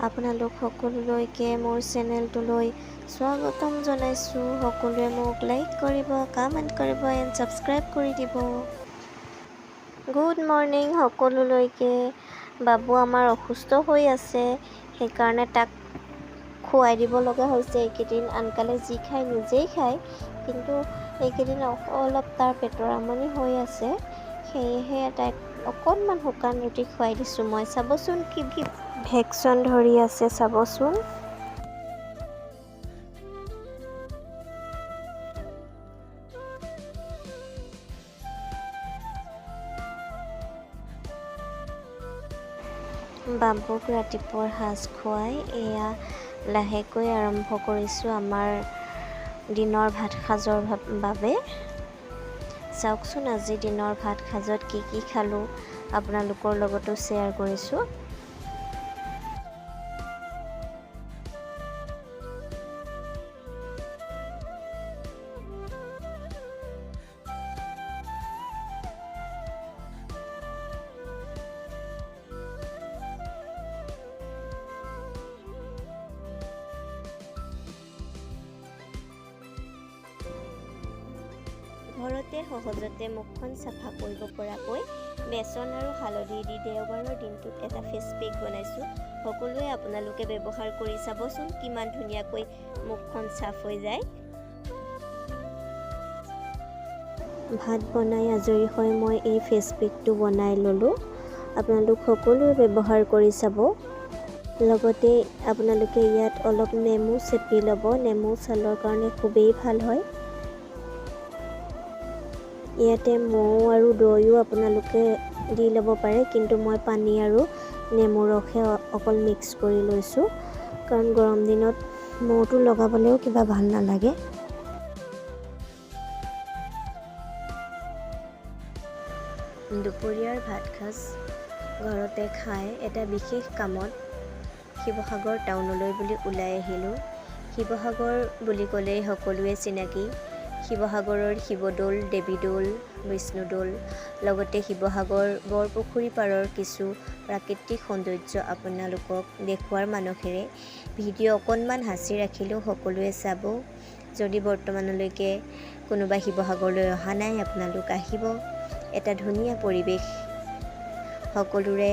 আপোনালোক সকলোলৈকে মোৰ চেনেলটোলৈ স্বাগতম জনাইছোঁ। সকলোৱে মোক লাইক কৰিব, কমেণ্ট কৰিব এণ্ড ছাবস্ক্ৰাইব কৰি দিব। গুড মৰ্ণিং সকলোলৈকে। বাবু আমাৰ অসুস্থ হৈ আছে, সেইকাৰণে তাক খুৱাই দিব লগা হৈছে এইকেইদিন। আনকালে যি খায় নিজেই খায়, কিন্তু এইকেইদিন অলপ তাৰ পেটৰ আমনি হৈ আছে, সেয়েহে তাইক অকণমান শুকান ৰুটি খুৱাই দিছোঁ মই। চাবচোন কি কি ভেকচন ধৰি আছে, চাবচোন। বাবুক ৰাতিপুৱাৰ সাজ খুৱাই এয়া লাহেকৈ আৰম্ভ কৰিছোঁ আমাৰ দিনৰ ভাত সাজৰ বাবে। চাওকচোন আজি দিনৰ ভাত সাজত কি কি খালোঁ, আপোনালোকৰ লগতো শ্বেয়াৰ কৰিছোঁ। ঘৰতে সহজতে মুখখন চাফা কৰিব পৰাকৈ বেচন আৰু হালধি দি দেওবাৰৰ দিনটোত এটা ফেচ পেক বনাইছোঁ। সকলোৱে আপোনালোকে ব্যৱহাৰ কৰি চাবচোন কিমান ধুনীয়াকৈ মুখখন চাফ হৈ যায়। ভাত বনাই আজৰি হৈ মই এই ফেচ পেকটো বনাই ল'লোঁ। আপোনালোক সকলোৱে ব্যৱহাৰ কৰি চাব। লগতে আপোনালোকে ইয়াত অলপ নেমু চেপি ল'ব। নেমু ছালৰ কাৰণে খুবেই ভাল হয়। ইয়াতে মৌ আৰু দৈও আপোনালোকে দি ল'ব পাৰে, কিন্তু মই পানী আৰু নেমু ৰসহে অকল মিক্স কৰি লৈছোঁ, কাৰণ গৰম দিনত মৌটো লগাবলৈও কিবা ভাল নালাগে। দুপৰীয়াৰ ভাত সাজ ঘৰতে খাই এটা বিশেষ কামত শিৱসাগৰ টাউনলৈ বুলি ওলাই আহিলোঁ। শিৱসাগৰ বুলি ক'লেই সকলোৱে চিনাকি। শিৱসাগৰৰ শিৱদৌল, দেৱীদৌল, বিষ্ণুদৌল, লগতে শিৱসাগৰ বৰপুখুৰী পাৰৰ কিছু প্ৰাকৃতিক সৌন্দৰ্য আপোনালোকক দেখুওৱাৰ মানসেৰে ভিডিঅ' অকণমান সাঁচি ৰাখিলোঁ, সকলোৱে চাব। যদি বৰ্তমানলৈকে কোনোবা শিৱসাগৰলৈ অহা নাই, আপোনালোক আহিব। এটা ধুনীয়া পৰিৱেশ, সকলোৰে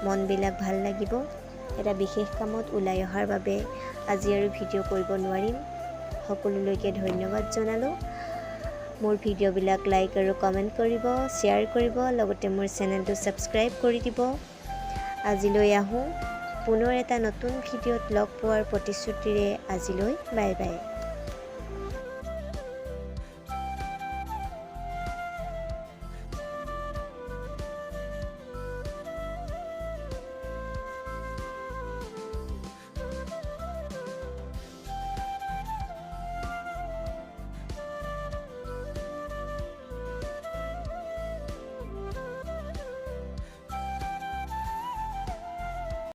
মনবিলাক ভাল লাগিব। এটা বিশেষ কামত ওলাই অহাৰ বাবে আজি আৰু ভিডিঅ' কৰিব নোৱাৰিম। সকলোলৈকে ধন্যবাদ জনালোঁ। মোৰ ভিডিঅ'বিলাক লাইক আৰু কমেণ্ট কৰিব, শ্বেয়াৰ কৰিব, লগতে মোৰ চেনেলটো ছাবস্ক্ৰাইব কৰি দিব। আজিলৈ আহোঁ, পুনৰ এটা নতুন ভিডিঅ'ত লগ পোৱাৰ প্ৰতিশ্ৰুতিৰে আজিলৈ বাই বাই।